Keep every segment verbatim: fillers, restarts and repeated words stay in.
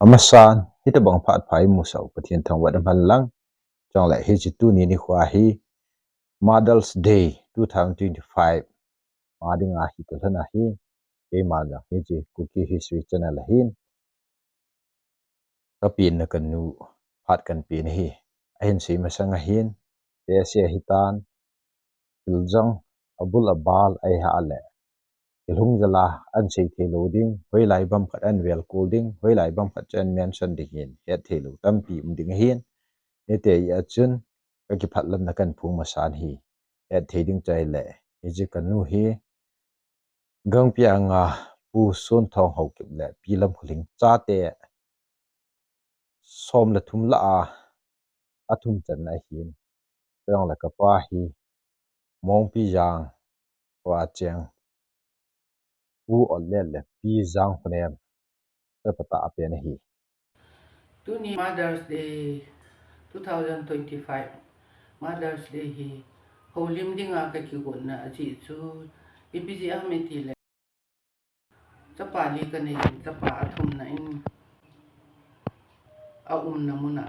Amasan, hitabang phat pha imusah u Pathen thangvah in umhen lang. Chuleh hiche tuni nikho hi Mother's Day two thousand twenty-five ma dinga hi tulhon ahi. Keiman jong hiche Kuki History Channel ahin, kapenna kanu phat kahin pen ahi. Ahin sei masang ahin, tese ahitan, thil jong abul abal ahi a leh, kilhung jal a ahin sei thei lou ding, hoilai bang khat ahin velkol ding, hoilai bang khat chu ahin mention ding hin, het thei lou tampi um ding ahin. Hiti a chun, kakipah lamna kahin phong masan ahi, het thei ding chu ahileh, hiche kanu hi, Gangpi anga Pu Sonthong Haokip le Pi Lamkholing chate som le thum lah a, athum channa ahin. Chuleh kapa hi Mongpi Jang khoa cheng Pu Ollet le Pi Jangkhonem chapa tah apen ahi. Tuni Mother's Day, two thousand twenty-five Mother's Day hi houlim dinga kakigotna ajeh chu ipi jeh ham itileh, chapa li kanei in, chapa athumna in aumna muna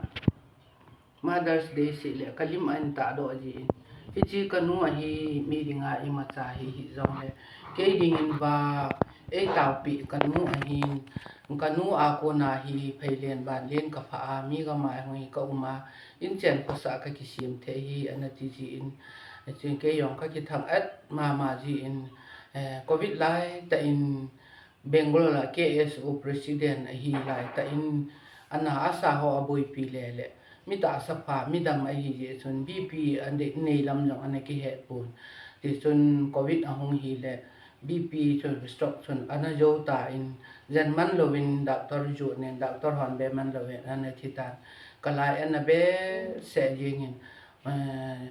Mother's Day sehleh kalim ahin tahdoh jin, hiche kanu ahi, mi dinga imacha hi hijongleh, kei dingin va eitaopi kanu ahin, kanu a kona hi pheilen vanlen kapha a, mi gam a hung hi kaum a, inchen khosah kakisem thei hi, ana ti jin, chun kei jong kakithang-at mama jin, eh, covid laitah in Bangalore a K S O president ahi laitah in, ana asa ho aboipi lele, mi tahsa pha, mi dam ahi jeh chun B P anei lam jong ana kihet pon. Tichun covid ahung hile, B P chun stroke chun ana jou tan, jen man louvin doctor jotnin, doctor hon be man louvin ana thi tan. Kalai ana behseh jengin, eh,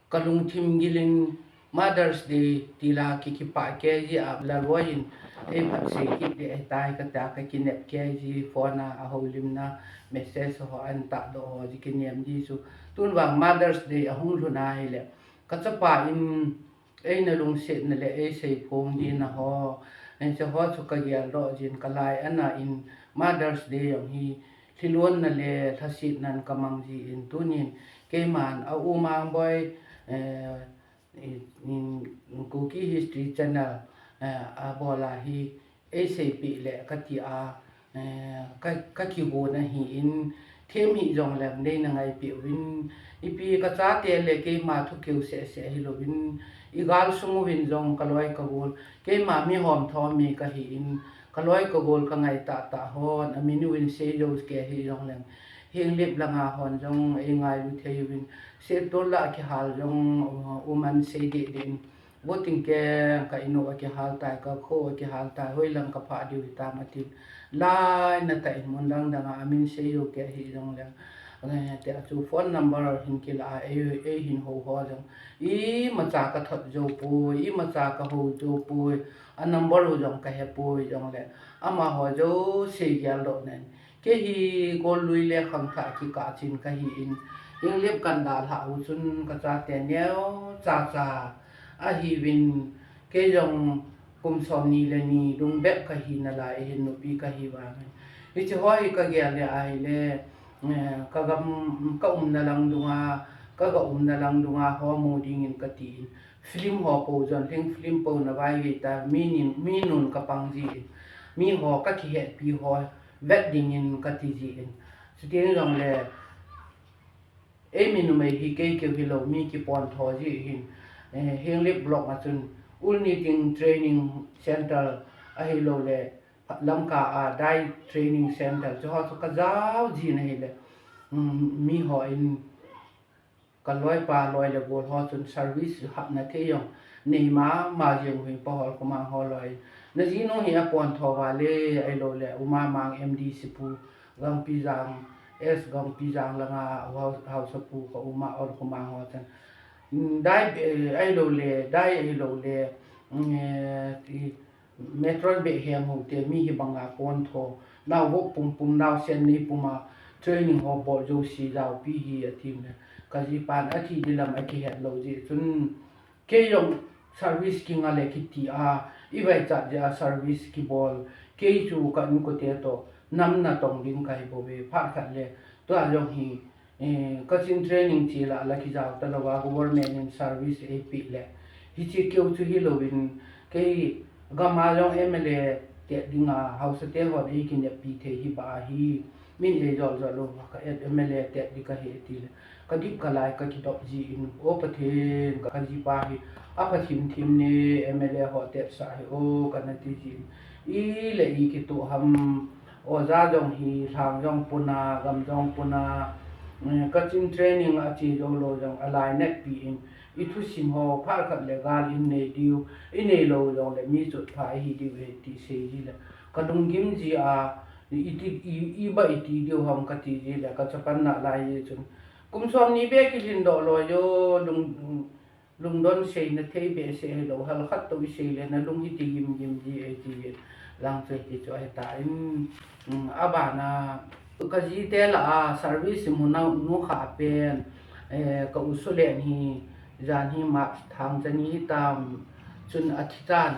kalungthim gilin Mother's Day tila kikipah kei ji a, Lalvoi in eiphatsei kit ding ahitai katia kakinep kei ji, phone a, ahoulimna message ho ahin tahdoh ho ji kinem ji chu. Tun vang Mother's Day ahung lhun ahile, kachapa in eina lungsetna le eiseiphong dina ho, hiche ho chu kageldoh jin, kalai ana in Mother's Day jong hi lhilonna le lhasetnan kamang jin, tunin keiman a U Mangboi, eh, in, in Kuki History Channel, eh, abol a hi eiseipeh le kati a, eh, ka, kakigotna ahin, them hih jongleng neina ngaipeh uvin, ipi kachate le keima thukeu sehseh hilouvin, igal sung uvin jong kaloi kagol, keima mi homtho mi kahin, kaloi kagol kangai tahtah hon amin uvin sei jou kei hijongleng, Henglep langa hon jong eingailu thei uvin, Settol lah a kihal jong, uh, uman sei dehdeh in, voting keng ka inu akihal tai, kakho akihal tai, hoilang kaphah diu hitam atin, lainatah in mun dang danga amin sei jou kei hijongleng, eh, tia chu phone number hin kilah a ei, eihin hou ho jong imacha kathot jou poi, imacha kahou jou poi, a number u jong kahepoi jongle, amaho jouse geldohnan, kei hi gollui le khangthah kikah chin kahin, Henglep kana dalhah u chun kachate neocha cha ahiuvin, kei jong kum somni le ni lung bep kahi nalai ahin, nupi kahi vangin. Hiche ho hi kagel le ahile, eh, kagam, kaumna lang dunga, kaga umna lang dunga ho mu dingin katin, film ho pou jon, lhing film pouna vaivei ta, mi nin, mi nun kapang jin, miho kakihetpi ho vet dingin kati jin. Chuteng jongle, eimi numei hi kei keu hilou, mi kipontho ji ahin, eh, Henglep block a chun Ulniting Training Center ahiloule, Lamka a Dai Training Center, chuho chu kajao jin ahile, um, miho in kaloipa loi le gol ho chun service hapna thei jong nei mama jeng uvin, Pu Holkhomang ho loi. Najinu hi apontho vale, ahiloule, U Mamang M D C pu, Gangpijang, S Gangpijang langa, hau-, haosapu ka U Ma Holkhomang ho chun. Dai, eh, ahiloule, Dai ahiloule, mm, eh, i, Matron Beheng hote mi hibanga pontho, naovop pumpum, naosen nei puma training ho bol jouse jaopi hi atin le, kajipan athi dilam akihet lou jeh chun, kei jong service kinga le kiti a, ivaichat jeh a service kibol, kei chu ka inkote toh Nam natong ding kahi bou ve, phat khat le, tua jong hi, eh, Kachin training chila la kijao talou a, government in service eipeh le. Hiche keu chu hilouvin, kei gam a jong M L A tet dinga, haosa te hon eikineppi thei hi ba hi, min eijol jol lou, ka M L A tet ding kahi tile. Kadip kalai kakidop jin, O Pathen, ka, kajipa hi apha thim thim ne, M L A ho tetsah hi o, kana ti jin. Ile i kitoh ham, oja jong hi, lhang jong puna, gam jong puna, eh, Kachin training a che jou lou jong, alainatpi in, i thusim ho, phat khat le gal in nei diu, i neilou jongle mi chotpha ihi diu ahi ti sei jile. Kalunggim ji a, iti, i, iba iti diu ham kati jile, kachapan nalai ji chun. Kum som ni beh kilhin doh loi jo, lung, lungdon seina thei behseh hilou, hal khat tou isei le nalung hiti gim gim ji e ti lang chu hiti chu ahitan, um, abana kajite lah a service mu nau nu kha pen, eh, ka u Sulen hi jan hi March thang jani hitam chun athitan.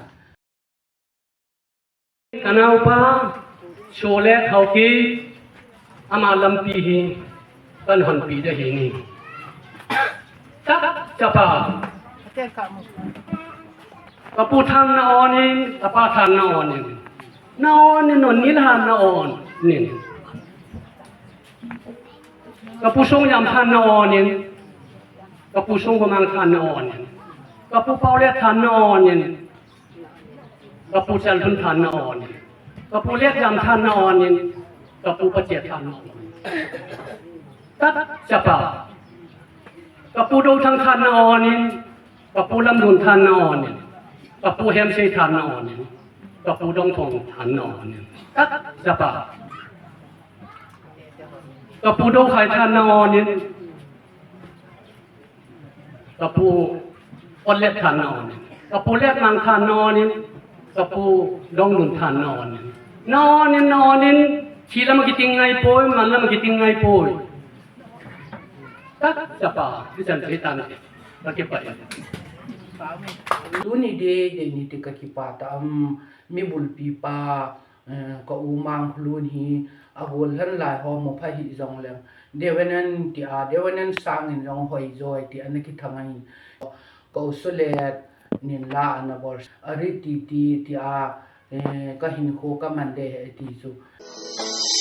Kanaopa, Solet Haokip, ama lampi hi, kan honpi ding ahi ni. Tak chapa. Kapu than na-on in, kapa than na-on in. Na-on in, non nilhan na-on in. Kapu Songjam than na-on in. Kapu Songgomang than na-on in. Kapu Paolet than na-on in. Kapu Chalhun than na-on in. Kapu Letjam than na-on in. Kapu Pachet than na-on in. Tak chapa. Kapu Douthang than na-on in. Kapu Lamlun than na-on in. Kapu Hemsei than na-on in. Kapu Dongthong than na-on in. Tak chapa. Kapu Doukhai than na-on in. Kapu Otlet than na-on in. Kapu Letmang than na-on in. Kapu Donglun than na-on in. Na-on in, na-on in. Thi lam kiting ngai poi, man lam kiting ngai poi. Tak chapa, hichan thei tan. Kakipah e. Tuni dei dei ni ti kakipah ta am, mi bulpi pa, eh, ka u Mangkholun hi, agol lhan lai ho mu pha hih jongleng. Devanan ti a, Devanan sangin jong hoi joi ti ana kithang ahi. Ka u Sulet nin la ana bol. Ari ti ti ti a, eh, ka hinkho ka man dei e ti chu.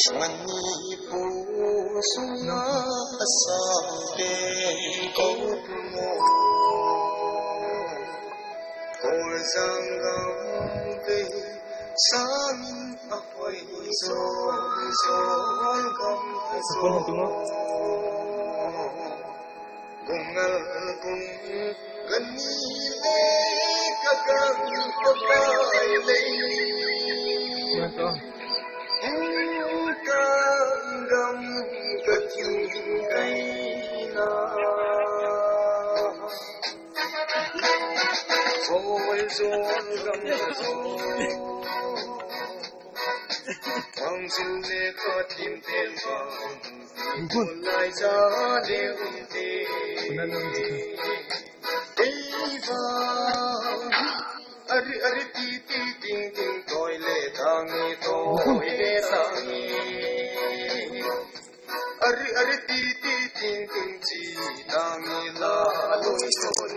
Manipur sunga asang pen ko mo. Ko jang gam te sangin ahoi jo, jo gam jo. Gungal gung gani le kagang kapai le. Hung kang gam kaking kai na. Hoi zon gam zon. Bang zin le ka tim tel ba. Lai za le um te. Ei ba. Ari, ari, ti, ti, ting, ting, toi le tangi, toi le tangi. Ari, ari, ti, ti, ting, ting, chi, tangi, la, loi, loi.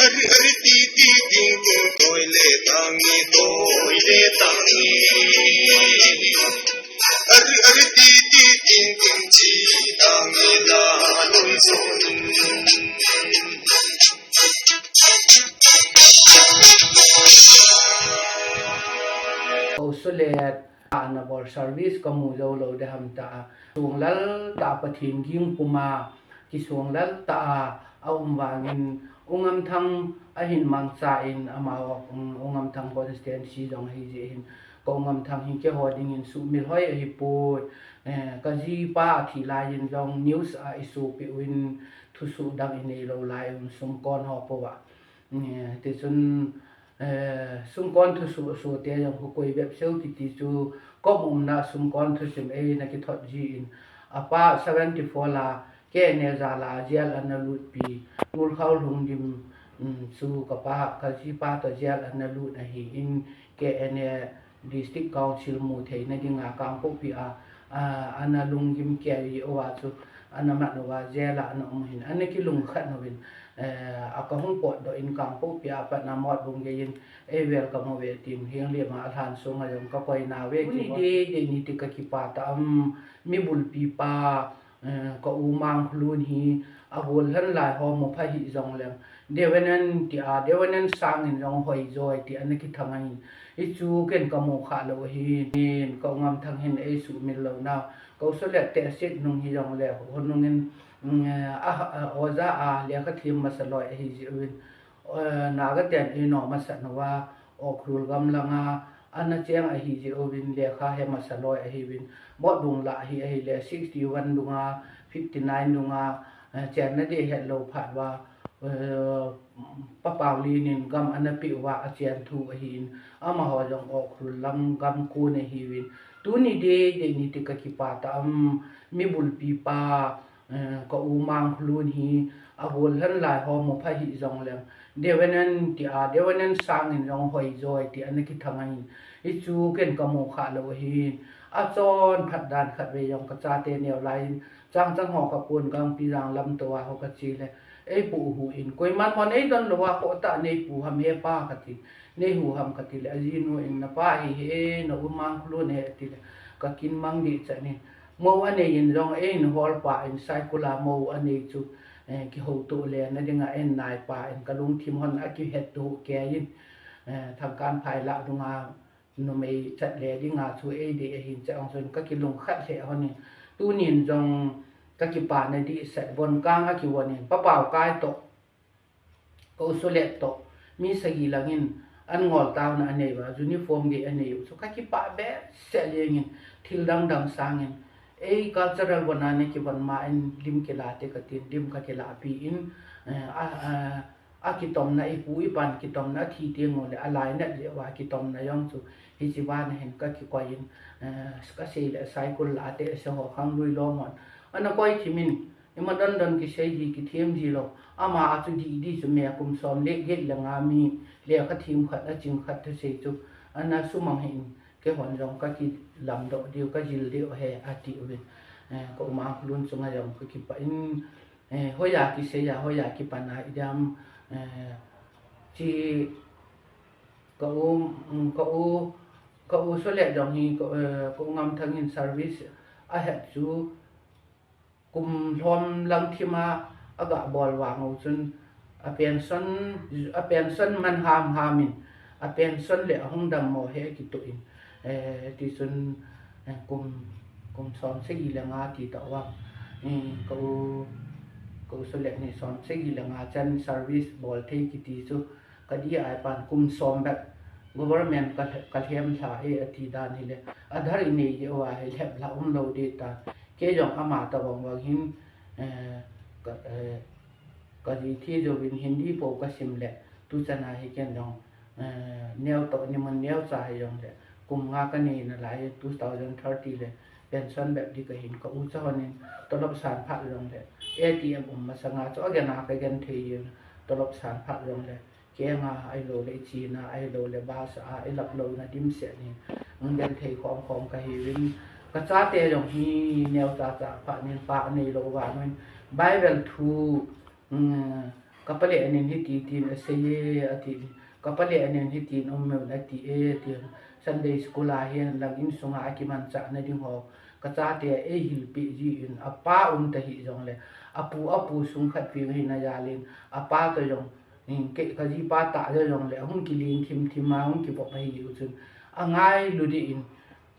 Ari, ari, ti, ti, ting, ting, toi le tangi, toi le tangi. Sulet, ana bol service kamu jou lou ding ham tia, sunglal tah a Pathen ging puma, kisunglal tah a aum vangin, U Ngamthang ahin mangcha in, ama, um, U Ngamthang constituency jong ahi jeh hin, ka U Ngamthang hi keiho dingin sumil hoi ahipoi. Eh, ka jipa athi lai in jong news a isopi uvin, thusoh dang inei lou lai uvin, sumkon ho pou a. Eh, tichun, eh, sumkon thusoh, soh te jong khu koi bep seu kiti chu, ka umna sumkon thusim eina kithot jin, apa seventy four la, K N A jal a jail ana lutpi, Ngulkhao Lhunggim, um, chu kapa, ka jipa toh jail ana lut ahin, K N A District Council mu theina dinga Kangpokpi a, a, ana lunggim kei uva chu, ana mat uva jail a ana um hin, ana kilungkhat uvin, eh, a ka hung potdoh in Kangpokpi a pat na Motbung gei in, ei welcome uve tin, Henglep a alhan sunga jong ka koi nauve. Tuni deidei ni ti ka kipah ta, um, mi bulpi pa, eh, ka U Mangkholun hi, agol lhan lai ho mu pha hih jongleng, Devanan tia, Devanan sangin jong hoi joi ti ana kithang ahin. Hichu ken ka mu kha lou ahin, ka U Ngamthang hin ei sumil lou nau. Ka U Sulet te asit nung hi jongle, ho nungin, mm, a, a, oja a, lekha them masa loi ahi jeh uvin, eh, Naga ten ei nom masat uva, Ukhrul gam langa, ana cheng ahi jeh uvin, lekha he masa loi ahiuvin, Motbung lah hi ahile, sixty one dunga, fifty nine dunga, eh, chenna ding het lou phat uva, eh, Pa Paolian in gam ana peh uva, achen thu ahin, amaho jong Ukhrul lam gam kon ahiuvin, tuni deidei ni ti ka kipah ta, um, mi bulpi pa, eh, ka U Mangkholun hi, agol lhan lai ho mu pha hih jongleng, Devanan tia, Devanan sangin jong hoi joi ti ana kithang ahin. Hichu ken ka mu kha lou ahin. Achon phat dan khat vei jong ka chate neo lai in, Changchang ho ka pon, Gangpijang lam tou a ho ka che le, ei pu hu in, koiman hon ei don lou a, koi tah nei pu ham he pa kati, nei hu ham kati le, ajinu in, na pa hi he, na U Mangkholun he ati le, ka kin mang deh chan in, mou anei in jong, ei in hol pa in, Saikul a mou anei chu, eh, kihoutoh le na dinga en nai pa in, ka lungthim hon akihet toh kei in, eh, Thangkanphai lah dunga numei chat le dinga chu ei dei ahin, che ong chun ka kilungkhat lheh hon in, tunin jong ka kipana dehset, von kang a kivon in, Pa Paokai toh, ka U Sulet toh, mi sagi langin an ngol taona anei uva, uniform gei anei u chu ka kipah behseh lengin, thil dang dang sangin, ei cultural von a na kivon ma in lim kila te ka tin, lim ka kilapi in, eh, a, a, akitomna, ipu ipan kitomna, athi teng uleh alainat jeh uva kitomna jong chu, hiche vana hin ka kikoi in, eh, ka sei le Saikul lah a te, ase ho Khanglui lom hon ana koi thim in, ima don don kisei ji, kithem ji lou. Ama a chu dih dih chu me kum som le get le nga mi lekha them khat, aching khat thusei chu ana sumang hih in, keihon jong ka kilamdoh diu, ka jil diu ahi, ati uvin. Eh, ka U Mangkholun chunga jong ka kipah in, eh, hoiya kisei a, hoiya kipana idam, eh, chi ka U, mm, ka U, ka U Sulet jong hi, ka, eh, ka U Ngamthang in service ahet chu, kum lhom lang thim a, aga bol vang u chun, a pension, a pension man ham ham in, a pension le ahung dammo hi akitoh in, eh, tichun, eh, kum, kum som sagi le nga ti tah uva, eh, ka U, ka U Sulet ni som sagi le nga chan service bol thei kiti chu, ka D I pan kum som bep government ka lhe-, ka lhem lha e ati dan hile, Aadhaar inei jeh uva hi lhep lha umlou ding ta. Kei jong ama tobang vang hin, eh, ka, eh, ka ji thi jouvin Hindi po ka sim le, tuchan a hi ken jong, eh, neo toh ni mun neocha hi jong le, kum nga ka nei nalai, two thousand thirty le, pension bep ding ka hin, ka ucha hon in, tolop san phat jong le, A T M um masanga chu agen a ka gen thei in, tolop san phat jong le, Keng a, ahilou le i chena, ahilou le bus a, i lap louna dimset in, hung den thei khom khom ka hiuvin. Ka chate jong hi neo cha cha phat in, pa anei lou vang in, Bible thu, um, ka pale nin hiti tin asei e, ati. Ka pale nin hitin um un ati e, ati. Sunday school a hihen lang insunga akimanchah na ding ho, ka chate eihil peh jin, apa um ta hih jongle, apu, apu sung khat veng hina jal in, apa toh jong, in, kei, ka jipa tah jong le, hung kiling thim thim a, hung kivop ahi u chun, Angailu dih in,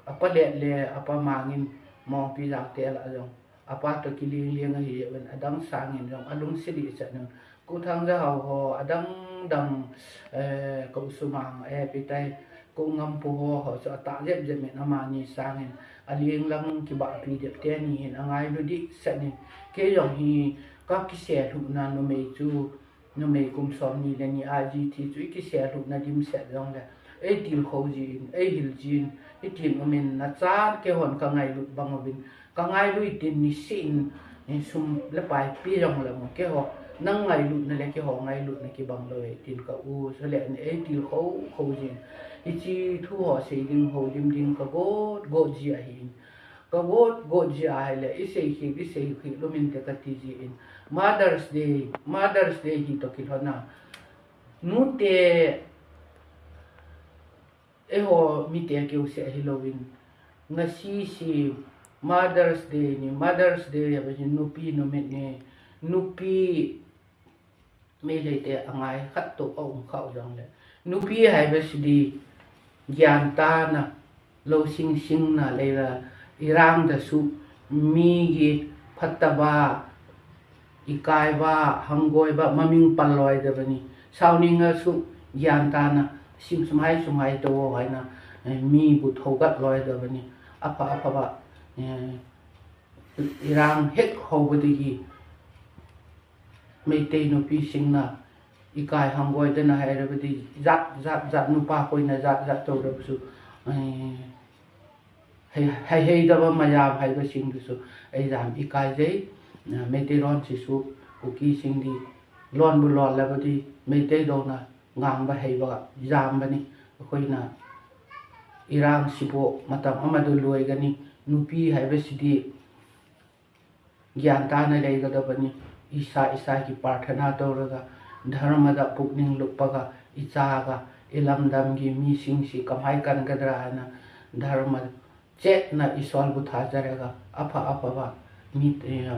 apa let le apa mangin Mongpi Jangte lah jong apa toh kiling ling ahi uvin, adang sangin jong alungset dih chan un. Kothang Jahao ho adang dang, eh, Ko Sumang, eh, Pitai, Ko Ngampu ho, ho chu atah jep jep in amani sangin aling lang kibahpi dep teni hin angailu dih chan in. Kei jong hi kakisel lhuhna numei chu Numei kum somni le ni a ji thi chu ikisel lhuhna dimset jongle, eitil khou jin, eihil jin, itin umin nachan keihon kangailut bang uvin, kangailu itin niseh in, eh, sum le pai pe jongle mo, keiho, nang ngailutna le keiho ngailutna kibang lou e tin ka u, chule eitil khou khou jin, hiche thu ho sei ding, houlim ding kagot got ji ahin. Kagot got ji ahile, isei khel, isei khel, lum inte kati jin. Mother's Day, Mother's Day hi toh kilhona. Nute, eiho mite keu seh hilouvin. Ngasi si Mother's Day ni, Mother's Day ava hi nupi numit ni, nupi Meitei te angai khat toh aum khah jongle, nupi haiva sidi, gyan tana, lou sing singna leila, irang da su, mi gi phatava, ikaiva, hangoiva, maming pal loi da bani. Saoninga su, gyan tana, sim sumhai sumhai to haina, eh, mi bu thogat loi da bani. Apha, aphava, eh, irang hek hou badi gi. Meitei nupi singna, ikai hangoi dena haira badi, jat, jat, jat nupa koina jat, jat to da su, eh, hei, hei, hei da ba maya haiva sing da su, ei jam ikai jei, na, Meitei lon si su, Kuki sing di, lon bu lon la badi, Meitei dona, ngang ba hei ba, jam bani, koina, irang sibo, matam ama du loi gani, nupi haiva sidi, Gyan tana lei gada bani, isa, isa ki prarthana to raga, dharma da pukning lupaga, ichaga, ilamdam gi mi sing si kamhai kan gadra na, dharma chetna isol bu tha jaraga, apha, apha ba, mi, eh,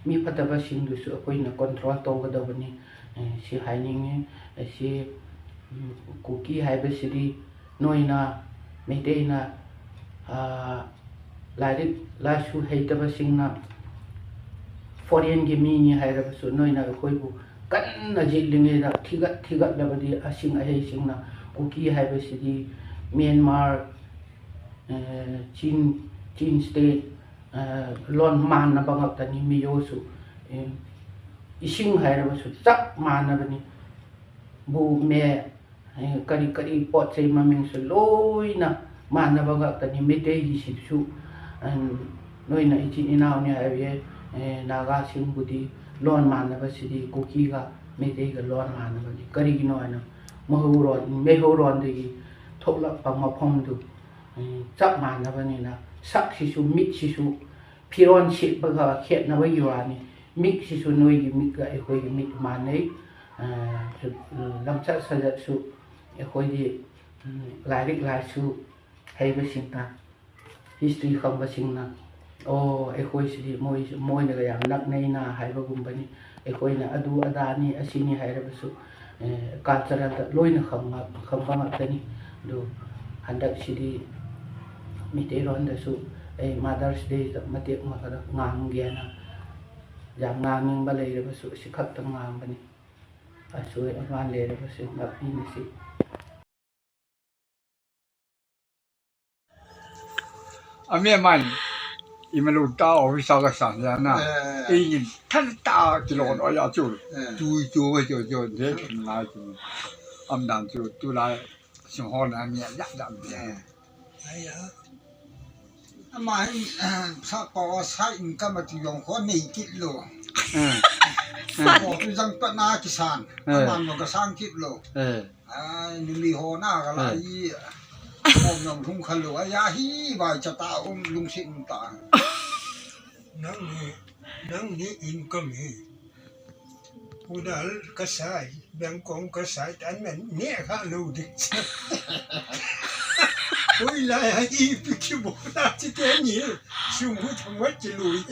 mi phatava sing du su akoina control to gada bani, eh, si hai ning, eh, si, mm, Kuki haiva sidi, Noina, Meitei na, ah, lairik, laisu heitava singna, foreign gi mi ni hairava su, noina koi bu, kan na jit linge da, thigat, thigat da badi, asing ahei singna, Kuki haiva sidi, Myanmar, eh, Chin, Chin State, eh, lon man na bangak tani mi yo su, eh, ising hairava su, chak man na bani, bu me, Eh, kari, kari pot sei maming su loina, manna bangak tani Meitei hi si su, an, noina ichin inao ni hai ve, eh, Naga sing bu di, lon manna ba sidi, Kuki ga, Meitei ga lon manna ba di, kari gi noina, mahu ron, meiho ron di gi, thok lak pa maphom du, eh, chak manna ba ni na, sak si su, mit si su, Phiron si ba ga khet na ba yuani, mik si su noi gi mik ga, eh, hoi gi mik manei, eh, su, eh, lamchat sajat su, Eikhoi di, um, lairik laisu, haiva singna, history khangva singna. O, eikhoi sidi, moi, moina ga yam nak neina, haiva gum bani. Eikhoi na adu ada ni, asi ni hairava su, eh, cultural da, loina khangva, khangva ngak tani. Du, handak sidi, Meitei lon da su, eh, Mother's Day da, matek ma kada ngang gena. Jam ngang ning ba leirava su, si khak ta ngang bani. Asui aman leirava su, ngak ni si. Ami man, imalu ta office ka san ya na. Eh. Ingin tan ta kilon o ya chu. Eh. Tu tu wa chu chu de ngai chu. Am dan chu tu la sung hon ami ya ya dan. Eh. Aya. Ama hin, sa pa wa sa income ti yong ko nei kit lo. Eh. Ko tu jang pa na kisan. Eh. Ama no ka sang kit lo. Eh. Ai, numi ho na ka la i. Om nong hung kha lo, ai, a hi, vai cha ta, um, lungsit um ta. Nang ni, nang ni income hi. Udal ka sai, Bangkok ka sai, tan men, ne kha lo dik. Ui, lai, ai, i, pi ki bo na, chi te ni. Sung hu thang wat chi lui.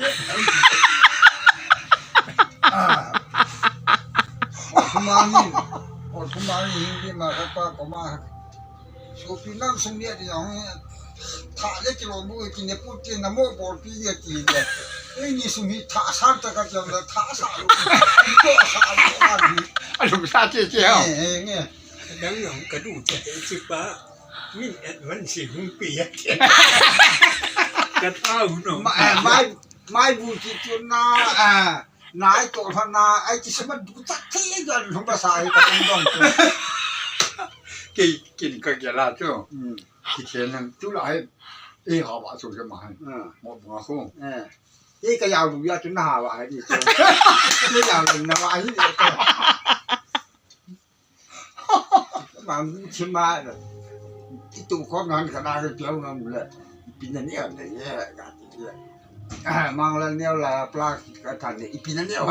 Ah. Osmani, Osmani hindi makapa koma. Sopi nang sum ni ati jong, tha le kilo bu ki ne pu ti na mo bol pi ye ti le. Eini sum hi tha san ta ka jong le tha sa lu. Ko sa lu ka ni. A lu sa che che ha. Eh, eh, nge. Dang jong ka du che che pa. Min advance hung pi ya che. Ka tha u no. Ma, eh, mai, mai bu ki chu na, ah. Nai to hana, ai ti sema du ta te ga lu ba sa ai ka tong dong. Ke kin ka gela chu. Hmm. Ki chen lang tu la ai. E ha ba chu ke ma hai. Ah. Mo ba ko. Eh. E ka ya lu ya chu na ha ba hai ni chu. Ke ya lu na ba hai ni chu. Mang chi ma. Itu ko ngan ka na ke piau ngam le. Pin na ni an de ye ga ti ye. Ah, mang la neo la pla ka than de. Ipi na neo.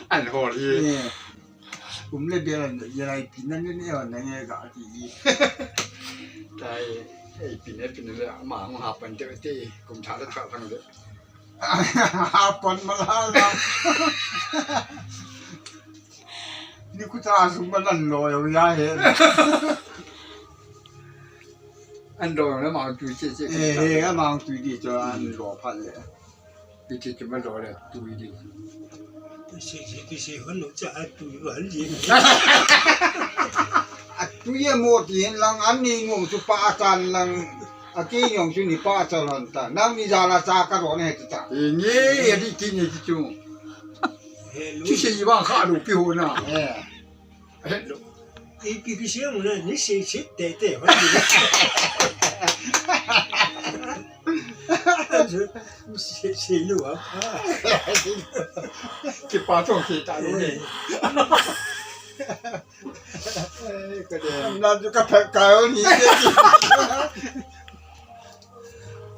An ho ri. Ye. Um le bia la ye la ipi na neo na nge ga ti ye. Tai, eh, ipi na, ipi na le, ma hung ha pan te te, kum tha le tha thang de. Ha pan ma la la. Ni ku ta su ma lan lo yo ya he. An do le ma tu che che. Eh, he, a ma tu di cho an lo pha le. Pi che che ma do le tu di. Ki se, se, ki se, hon no cha a tu yu han ji. A tu ye mo ti hen lang an ni ngong chu pa a chan lang. A ki ngong chu ni pa a chan hon ta. Nang ni ja la cha ka ro ne ta. Eh, nge, a di ki ni ki chu. Hello. Ki se yi ba kha lu pi ho na. Eh. Hello. Ipi ki se mo na, ni se se te te. Se, se lu a. Ki pa tong se ta lu ni. Eh, ka de. Na ju ka pha ka yo ni.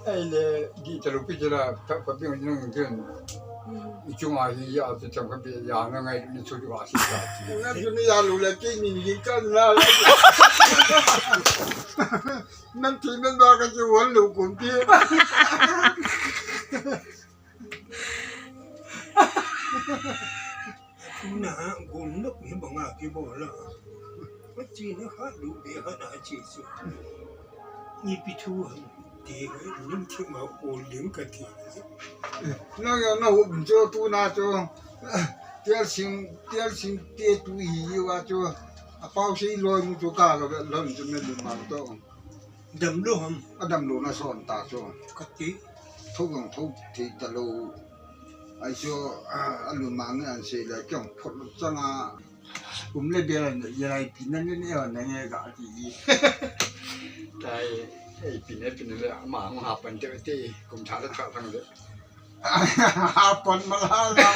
Ai le, di ta lu pi jela, ta pa pi nung jun. I chung a hi ya, tu chang ka pi ya, na ngai ni chu wa si ta. Na ju ni ya lu le, ki ni ni ka na. Nan ti nan ba ka ju wan lu kun pi. Tuna gom lok hi banga kibol a. Ka china khat lu be khat a chi chu. Ipi thu ham ti lim thim a kol lim ka ti. Na ya na hum chu tuna chu. Tial sing, tial sing te tu hi wa chu. A pau sei loi mu chu ka ga lon chu me lu ma to. Damlou ham? Adamlou na son ta chu. Kati. Thou jong thou thei talou. Ai chu, ah, alumang ni an sei le, kei jong phot lou chang a. Um le bel an, ye lai pi na ni ni on na nge ga ti. Tai, ei pi ne pi ne le, ama hung ha pan te te, kum tha le tha thang le. Ha pan ma la la.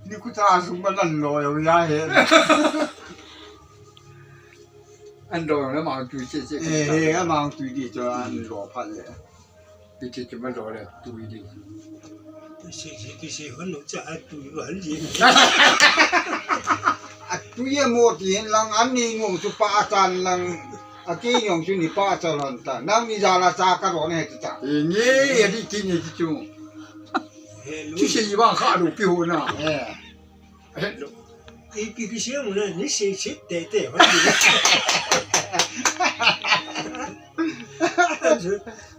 Ni ku ta su ma lan lo yo ya he. An do le ma tu che che. Eh, he, a ma tu di cho an lo pha le. Pi che che ma lo le tu di. Ki se, se, ki se, hon no cha a tu yu han ji. A tu ye mo ti hen lang an ni ngong chu pa a chan lang. A ki ngong chu ni pa a chan hon ta. Nang ni ja la cha ka ro ne ta. Eh, nge, a di ki ni ki chu. Hello. Ki se yi ba kha lu pi ho na. Eh. Hello. Ipi ki se mo na, ni se se te te.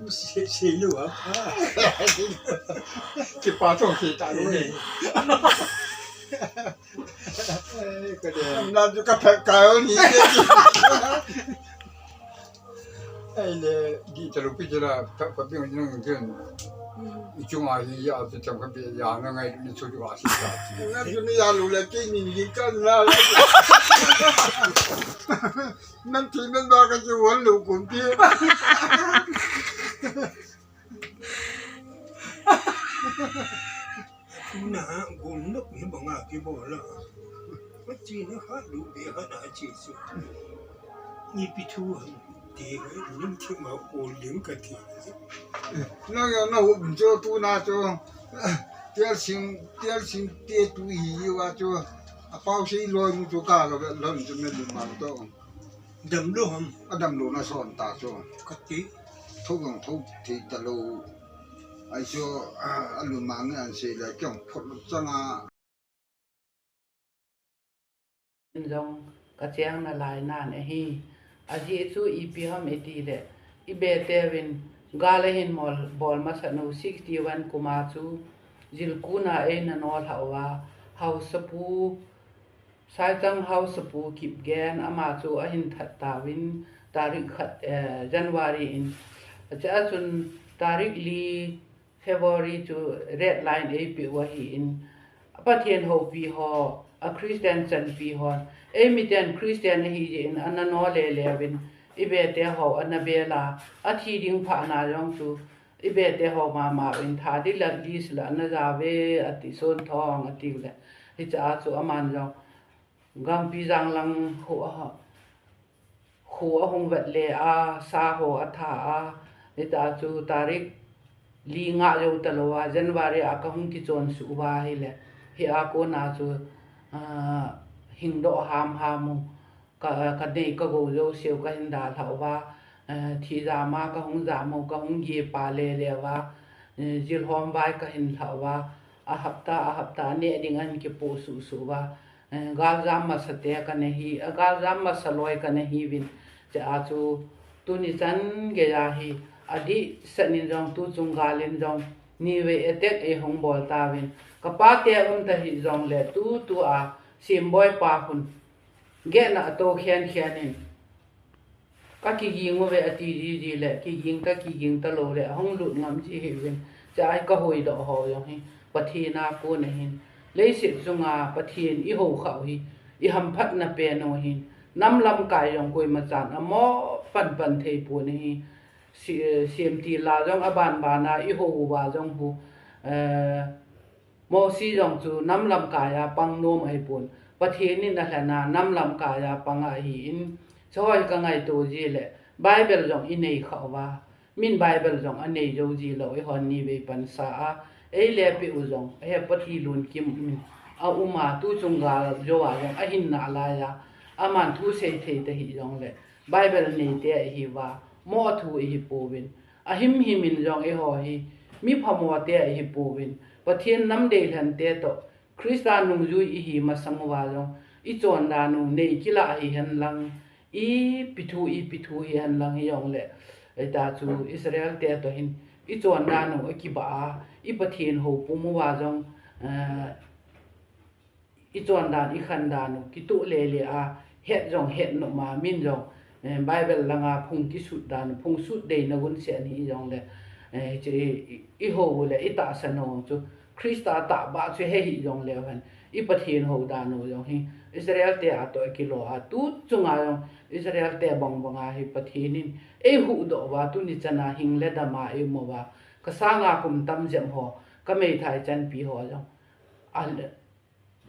Se, se lu a. Ki pa tong se ta lu ni. Eh, ka de. Na ju ka pha ka yo ni. Ai le, di ta lu pi jela, ta pa pi nung jun. I chung a hi ya, tu chang ka pi ya, na ngai ni chu wa si ta. Na ju ni ya lu le, ki ni ni ka na. Nan ti nan ba ka ju wan lu kun pi. Tuna gom lok hi banga kibol a. Ka china khat lu be khat a chi chu. Ipi thu ham ti lim thim a kol lim ka ti. Na ya na hum chu tuna chu. Tial sing, tial sing te tu hi wa chu. A pau sei loi mu chu ka ga lon chu me lu ma to. Damlou ham? Adamlou na son ta chu. Kati. Thou jong thou thei talou. Ai chu, ah, alumang ni an sei le, kei jong phot lou chang a. jong kacheng nalai nan ahi. Ajeh chu ipi ham itile, ibeteuvin gal ahin mol, bol masat u sixty-one kum a chu Jilkun a eina nolhah uva, Haosapu, Saichang Haosapu Kipgen, ama chu ahin that tauvin, tarik khat, eh, January in. Achea chun tarik li February chu red line eipeh u ahin, Pathen houpi ho, a Christian chanpi hon, eimiten Christian ahi jeh in ana nol lele uvin, ibete ho ana bel a, athi ding phat na jong chu ibete ho mama uvin, tha ding la list la ana ja uve, ati, Sonthong ati le. Hichea chu aman jong Gangpijang lang kho a, kho ahung vet le a, sa ho atha a, hitia chu tarik li nga jou talou a, January a kahung kichon suh uva ahile, hia kona chu, ah, hingdoh hamham u, ka, kanei kagou jouseu kahin dalhah uva, eh, thi jama kahung jam u, kahung gepa lele uva, eh, jilhom vai kahin lhah uva, a hapta, a hapta neh ding ahin kipoh suhsuh uva, eh, galjam masate kana hi, a galjam masa loi kana hiuvin, chea chu tuni chan geiya hi, adehset in jong tuchung gal in jong nivei attack eihung bol tauvin, kapate um tahih jongle tutua Semboipa khun gehna ato khenkhen in, kakiging uve ati jiji le, kiging ta, kiging talou le, ahung lut ngam ji hih uvin. Chea hi kahoidoh ho jong hi Pathen a kon ahin, leiset chunga Pathen ihou khah u hi ihamphatna pen u ahin, nam lamkai jong koimachan amo panpan thei pon ahi. Semtil a jong abanbana ihou uva jong hu, eh, Mosi jong chu nam lamkai a pang nom ahipon, Pathen in alhen a nam lamkai a pang ahin, chehoi kangaito ji le, Bible jong inei khah uva, min Bible jong anei jou jilou, eihon nivei pansa a eile peh u jong, ahe Pathen lungkim in aum a, tuchung gal jou a jong ahin nalai a, aman thu seithei tahih jongle, Bible neite ahiuva, mo thu ihipouvin, ahimhim in jong eiho hi mi phamo te ihipouvin, Pathen nam deilhen te toh Christa nungjui ihi masang uva jong, ichondan u nei kilah hihen lang, ipi thu, ipi thu hihen lang hijongle, hitia chu Israel te toh hin ichondan u akibah a, i Pathen houpum uva jong, eh, ichondan, ikhandan u kitoh lele a, het jong het nom a, min jong, eh, Bible langa phung kisut dan u, phung sut deina gunsen hijongle, eh, hiche i, i, ihou u le itahsan u chu Christa tahbeh chu he hih jongleu hen, i Pathen houdan u jong hi Israel te a toh akilo a, tuchunga jong Israel te bangbanga hi Pathen in eihuhdoh uva, tuni chana hing le dam a eium uva, kasanga kum tam jep ho, kameithai chanpi ho jong, a,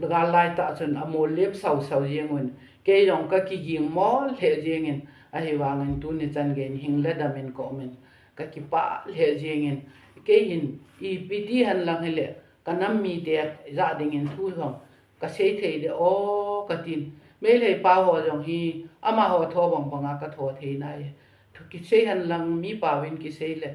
gal laitah chun amol lep sausau jeng un, kei jong kakiging mol lheh jengin, ahivangin tuni chan geiyin hing le dam in kaumin, kakipah lheh jengin, kei hin ipi ti henlang hile, kanam mite jah dingin thu jong kaseithei de o katin. Meitei pa ho jong hi amaho tho bangbanga katho thei nai. Thu kisei henlang, mi paovin kisei le,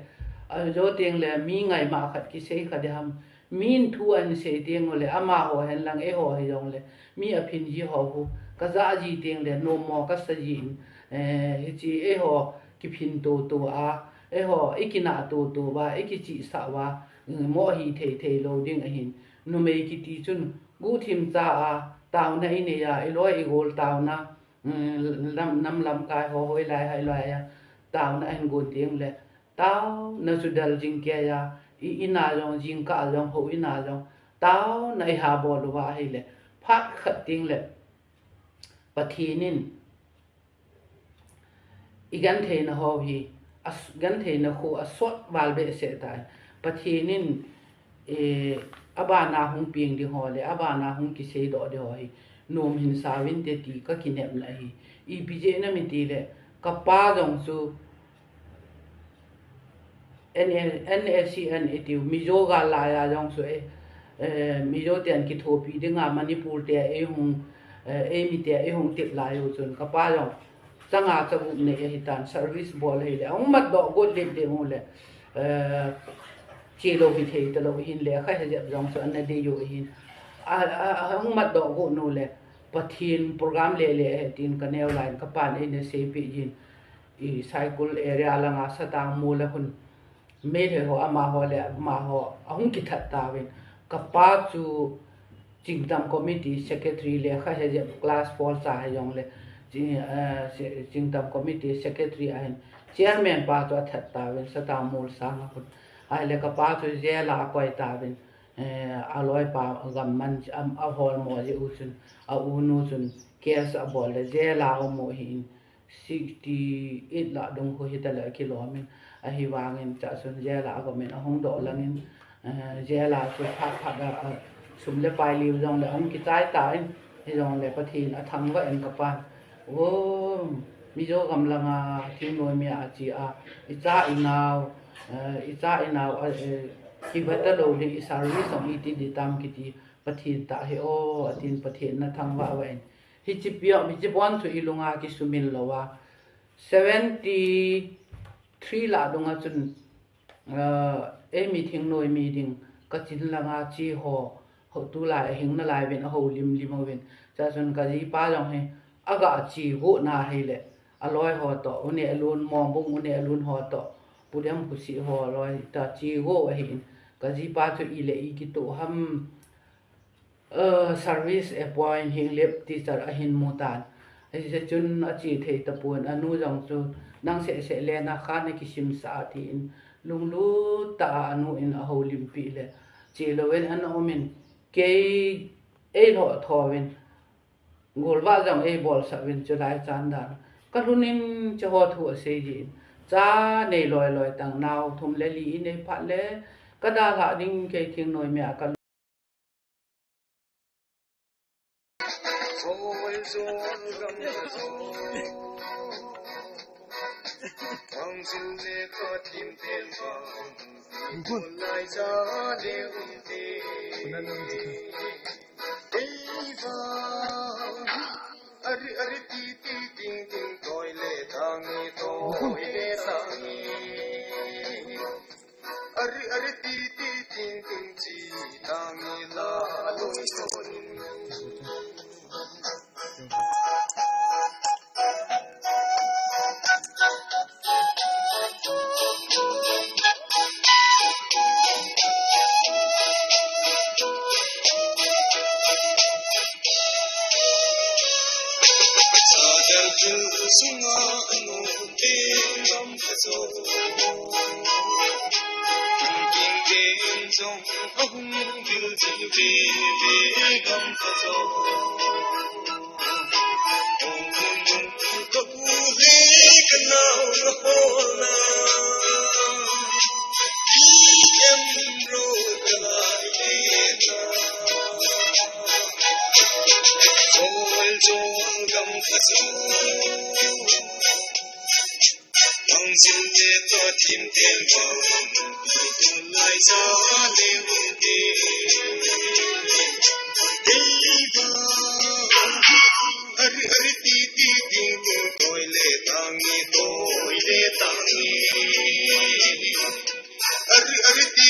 ajo tengle mi ngaima khat kisei kha diham, min thu ahin sei tengule, amaho henlang eiho hijongle, mi aphin ji ho hu kajah ji tengle nommo kasa jin, eh, hiche eiho kiphin toto a, eiho ikinah toto uva, ikichihsah uva, mo hithei thei lou ding ahin. Numei kiti chun guhthim cha a taona inei a, iloi igol taona, nam, nam lamkai ho hoilai hoilai a taona ahin gon tengle, taona chu del jing keiya, i, ina jong jingkah jong houin a jong taona ihabol uva ahile, phat khat tengle Pathen in igentheina ho hi, gentheina khu asot val behseh tai. Pathen in, eh, abana hung peng ding ho le abana hung kiseidoh ding ho hi nom hin sauvinte ti kakinepna ahi. Ipi jeh inem itile, kapa jong chu N A, N A C N itiu, Mizo gal laiya jong chu, eh, Mizo ten kithopi dinga Manipur te eihung, eh, eimite eihung tep lai u chun kapa jong changa chagup nei ahitan, service bol ahile ahung matdoh got ding ding ule, eh, chelou hithei talou ahin, lekha hejep jong chu ana dei u ahin, ahung matdoh got nu le Pathen program le le he tin ka neo line ka pan ei ne sei pi jin. I Saikul area langa Satang mol a hun. Meitei ho amaho le amaho ahung kithat tauvin. Ka pa chu Chingtam Committee Secretary le kha he je class four cha he jong le. Chi-, eh, se-, Chingtam Committee Secretary ahin. Chairman pa chu athat tauvin Satang mol sanga hun. Ahile ka pa chu jail a akoi tauvin. Eh, a loipa gamman, am, a holmo jeh u chun, a unu chun case abol le jail a um u ahin, sixty eight lah dung khu hita le kilom in, ahivangin chua chun jail a agom in ahung doh langin, eh, jail a chu phat phat a, a sum le pai liu jong le ahung kichai tan, hijongle Pathen athangvah in ka pan. O, Mizo gam langa thingnoi mi a chi a, i cha i nao, eh, i cha i nao, eh, kivet talou le i service jong iti di tam kiti, Pathen tah hi o, atin Pathen na thangvah vah in. Hiche pia, hiche pon chu i lunga kisumil lou a. Seventy three lah dunga chun, eh, ei mi thingnoi mi ding, ka chin langa chi ho, ho tulai ahing nalai uvin, aho lim lim uvin. Chua chun ka jipa jong hi, aga chi go na hile, a loi ho toh, u Nehlun, Mongbung u Nehlun ho toh, Pu Demkhusi ho loi ta chi go ahin. Ka jipa chu i le i kitoh ham, eh, service appoint Henglep teacher ahin mu tan. Hijeh chun ache thei tapon, anu jong chu nang seh seh le na kha na kisim sah a tin lunglut tah a anu in aho lim pi le. Che lou in ana um in kei ei lhoh tho uvin. Golvah jong ei bolsah uvin chulai chan dan. Ka lhun in che ho thu asei jin. Cha nei loi loi tang nao thum le li i nei phat le ka dalhah ding kei thingnoi mi a ka Ari, ari, ti, ti, ting, ting, toilet, tangi, toilet, tangi. Ari, ari, ti, ti, ting, ting, chi, tangi, la, lung, toilet. Ari, ari, ti, ti, ting, ting, toilet, tangi, toilet, tangi. Ari, ari, ti,